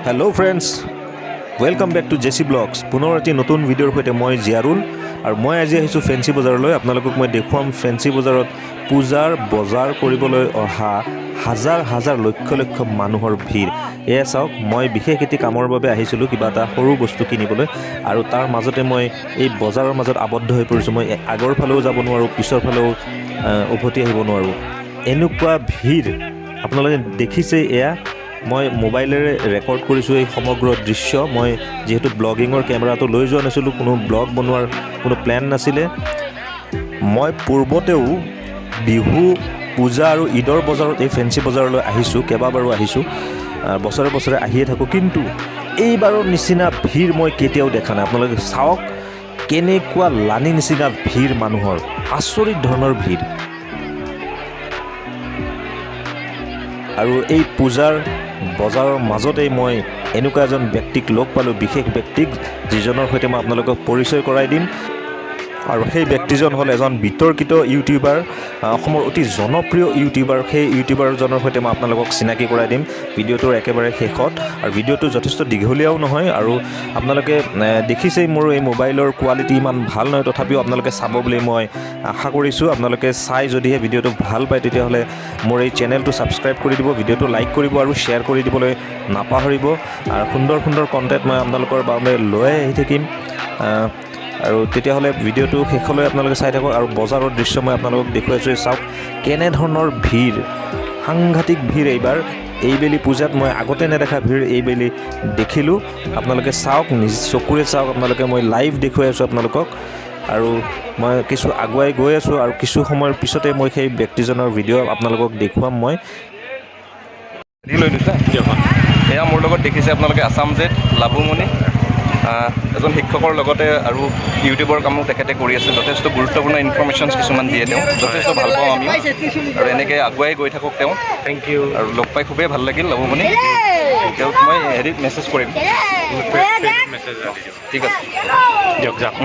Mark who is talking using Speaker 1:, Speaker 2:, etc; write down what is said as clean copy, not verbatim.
Speaker 1: Hello friends, welcome back to JC Vlogs. পুনৰ এটি নতুন ভিডিঅ'ৰ সৈতে মই জিয়াৰুল আৰু মই আজি আহিছোঁ ফেঞ্চি বজাৰলৈ। আপোনালোকক মই দেখুৱাম ফেঞ্চি বজাৰত পূজাৰ বজাৰ কৰিবলৈ অহা হাজাৰ হাজাৰ, লক্ষ লক্ষ মানুহৰ ভিৰ। এয়া চাওক, মই বিশেষ এটি কামৰ বাবে আহিছিলোঁ, কিবা এটা সৰু বস্তু কিনিবলৈ আৰু তাৰ মাজতে মই এই বজাৰৰ মাজত আবদ্ধ হৈ পৰিছোঁ। মই আগৰ ফালেও যাব নোৱাৰোঁ, পিছৰ ফালেও উভতি আহিব নোৱাৰোঁ। এনেকুৱা ভিৰ আপোনালোকে দেখিছেই। এয়া মই মোবাইলেৰে ৰেকৰ্ড কৰিছোঁ এই সমগ্ৰ দৃশ্য। মই যিহেতু ব্লগিঙৰ কেমেৰাটো লৈ যোৱা নাছিলোঁ, কোনো ব্লগ বনোৱাৰ কোনো প্লেন নাছিলে। মই পূৰ্বতেও বিহু, পূজা আৰু ঈদৰ বজাৰত এই ফেঞ্চি বজাৰলৈ আহিছোঁ, কেইবাবাৰো আহিছোঁ, বছৰে বছৰে আহিয়ে থাকোঁ। কিন্তু এইবাৰৰ নিচিনা ভিৰ মই কেতিয়াও দেখা নাই। আপোনালোকে চাওক, কেনেকুৱা লানি নিচিনা ভিৰ মানুহৰ, আচৰিত ধৰণৰ ভিৰ। আৰু এই পূজাৰ বজাৰৰ মাজতেই মই এনেকুৱা এজন ব্যক্তিক লগ পালোঁ, বিশেষ ব্যক্তিক, যিজনৰ সৈতে মই আপোনালোকক পৰিচয় কৰাই দিম। আৰু সেই ব্যক্তিজন হ'ল এজন বিতৰ্কিত ইউটিউবাৰ, অসমৰ অতি জনপ্ৰিয় ইউটিউবাৰ। সেই ইউটিউবাৰজনৰ সৈতে মই আপোনালোকক চিনাকি কৰাই দিম ভিডিঅ'টোৰ একেবাৰে শেষত। আৰু ভিডিঅ'টো যথেষ্ট দীঘলীয়াও নহয় আৰু আপোনালোকে দেখিছেই, মোৰ এই মোবাইলৰ কোৱালিটি ইমান ভাল নহয়, তথাপিও আপোনালোকে চাব বুলি মই আশা কৰিছোঁ। আপোনালোকে চাই যদিহে ভিডিঅ'টো ভাল পায়, তেতিয়াহ'লে মোৰ এই চেনেলটো ছাবস্ক্ৰাইব কৰি দিব, ভিডিঅ'টো লাইক কৰিব আৰু শ্বেয়াৰ কৰি দিবলৈ নাপাহৰিব। আৰু সুন্দৰ সুন্দৰ কণ্টেণ্ট মই আপোনালোকৰ বাবে লৈ আহি থাকিম। আৰু তেতিয়াহ'লে ভিডিঅ'টো শেষলৈ আপোনালোকে চাই থাকক। আৰু বজাৰৰ দৃশ্য মই আপোনালোকক দেখুৱাইছোঁ। চাওক কেনেধৰণৰ ভিৰ, সাংঘাতিক ভিৰ এইবাৰ। এইবেলি পূজাত মই আগতে নেদেখা ভিৰ এইবেলি দেখিলোঁ। আপোনালোকে চাওক, নিজ চকুৰে চাওক আপোনালোকে। মই লাইভ দেখুৱাই আছোঁ আপোনালোকক। আৰু মই কিছু আগুৱাই গৈ আছোঁ আৰু কিছু সময়ৰ পিছতে মই সেই ব্যক্তিজনৰ ভিডিঅ' আপোনালোকক দেখুৱাম মই।
Speaker 2: দি লৈ লৈছে। এয়া মোৰ লগত দেখিছে আপোনালোকে আছাম জেড লাভুমণি, এজন শিক্ষকৰ লগতে আৰু ইউটিউবৰ কামো তেখেতে কৰি আছে। যথেষ্ট গুৰুত্বপূৰ্ণ ইনফৰ্মেশ্যনছ কিছুমান দিয়ে তেওঁ। যথেষ্ট ভাল পাওঁ আমিও আৰু এনেকৈ আগুৱাই গৈ থাকক তেওঁ।
Speaker 3: Thank you.
Speaker 2: আৰু লগ পাই খুবেই ভাল লাগিল লাভুমণি। তেওঁক মই হেৰিত মেছেজ কৰিম।
Speaker 3: মেছেজ দি দিব।
Speaker 2: ঠিক আছে।
Speaker 3: দিয়ক, যাওক।